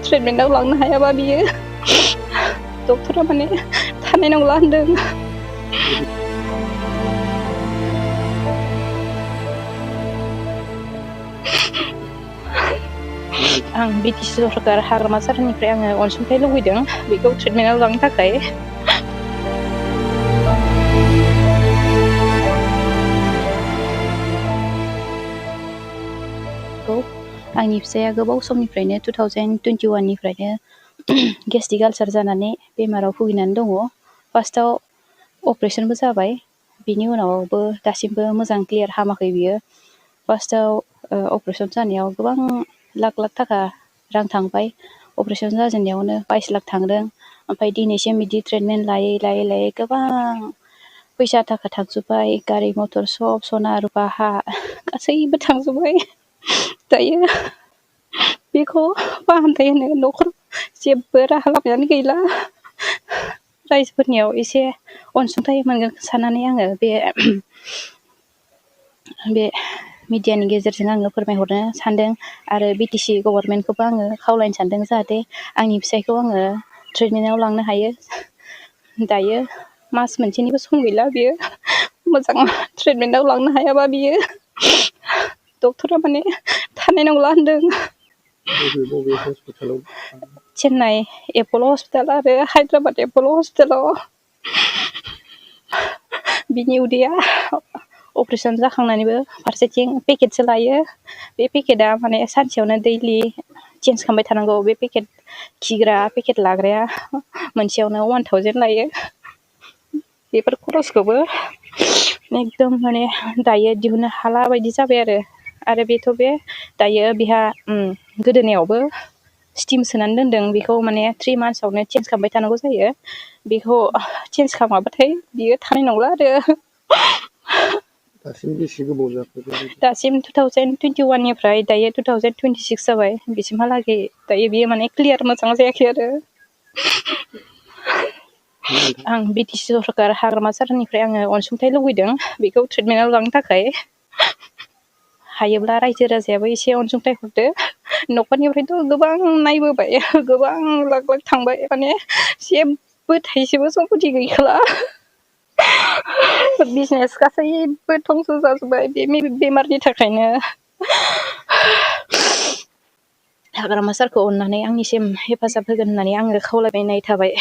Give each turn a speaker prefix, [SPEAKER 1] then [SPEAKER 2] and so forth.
[SPEAKER 1] ट्रिटमेन्टआव लांनो हायाबा बियो डक्टरा माने थानाय नंला होनदों। आं बिटिसि सरकार हाग्रामा सारनिफ्राय आङो अनसुंथाइ लुबैदों बेखौ ट्रिटमेन्टआव लांनो थाखाय। आंनि फिसाया गोबाव समनिफ्रायनो 2021 निफ्रायनो गेस्ट्रिक आलसार जानानै बेमाराव भुगिनानै दङ। फार्स्टआव अपारेशनबो जाबाय, बिनि उनावबो दासिमबो मोजां क्लियार हामाखै बियो। फार्स्टआव अपारेशन जानायाव गोबां लाख थाखा रां थांबाय। अपारेशन जाजेननायावनो 22 लाख थांदों। ओमफ्राय दिनैसिम बिदि ट्रिटमेन्ट लायै गोबां फैसा थाखा थांजोब्बाय। गारि मथर सब सना रुपा हा गासैबो थांजोब्बाय। दायो बेखौ फाहामथाय होनो न'खर जेबो राहा लामायानो गैला। रायजोफोरनियाव एसे अनसुंथाइ मोनगोन साननानै आङो बे मिडियानि गेजेरजों आङो फोरमायहरनो सानदों आरो बिटिसि गभर्नमेन्टखौबो आङो खावलायनो सानदों जाहाथे आंनि फिसायखौ आङो ट्रिटमेन्टआव लांनो हायो। दायो मास मोनसेनिबो सम गैला, बियो मोजां ट्रिटमेन्टआव लांनो हायाबा बियो डक्टरा माने थानाय नंला होनदों।
[SPEAKER 2] बबे हस्पिटालाव?
[SPEAKER 1] चेन्नाइ एप'ल हस्पिटाल आरो हायद्राबाद एप'ल हस्पिटालाव। बिनि उदैया अपारेशन जाखांनानैबो फारसेथिं पेकेटसो लायो। बे पेकेटआ माने सानसेयावनो दैलि चेन्ज खालामबाय थानांगौ। बे पेकेट खिग्रा पेकेट लाग्राया मोनसेयावनो 1000 लायो। बेफोर खरसखौबो एकदम माने दायो दिहुननो हाला बायदि जाबाय आरो बेथ' बे दायो बेहा गोदोनायावबो स्टिम सोनानै दोनदों। बेखौ माने 3 मान्थ्सआवनो चेन्ज खालामबाय थानांगौ जायो। बेखौ चेन्ज खालामाबाथाय बियो थानाय नंला आरो।
[SPEAKER 2] दासिम बेसे गोबाव जाखो?
[SPEAKER 1] दासिम 2021 निफ्राय दायो 2026 जाबाय। बिसिमहालागै दायो बियो माने क्लियार मोजां जायाखै आरो। आं बिटिसि सरकार हाग्रामा सारनिफ्राय आङो अनसुंथाइ लुबैदों बेखौ ट्रिटमेन्टआव लांनो थाखाय। हायोब्ला रायजो राजायाबो एसे अनसुंथाइ हरदो। न'खरनिफ्रायथ' गोबां नायबोबाय, गोबां लाख थांबाय, माने जेबो थाइसेबो सम्पति गैखाला। बिजनेस गासैबो धंस जाजोब्बाय बे बेमारनि थाखायनो। हाग्रामा सारखौ अननानै आंनिसिम हेफाजाब होगोन होननानै आङो खावलायनाय थाबाय।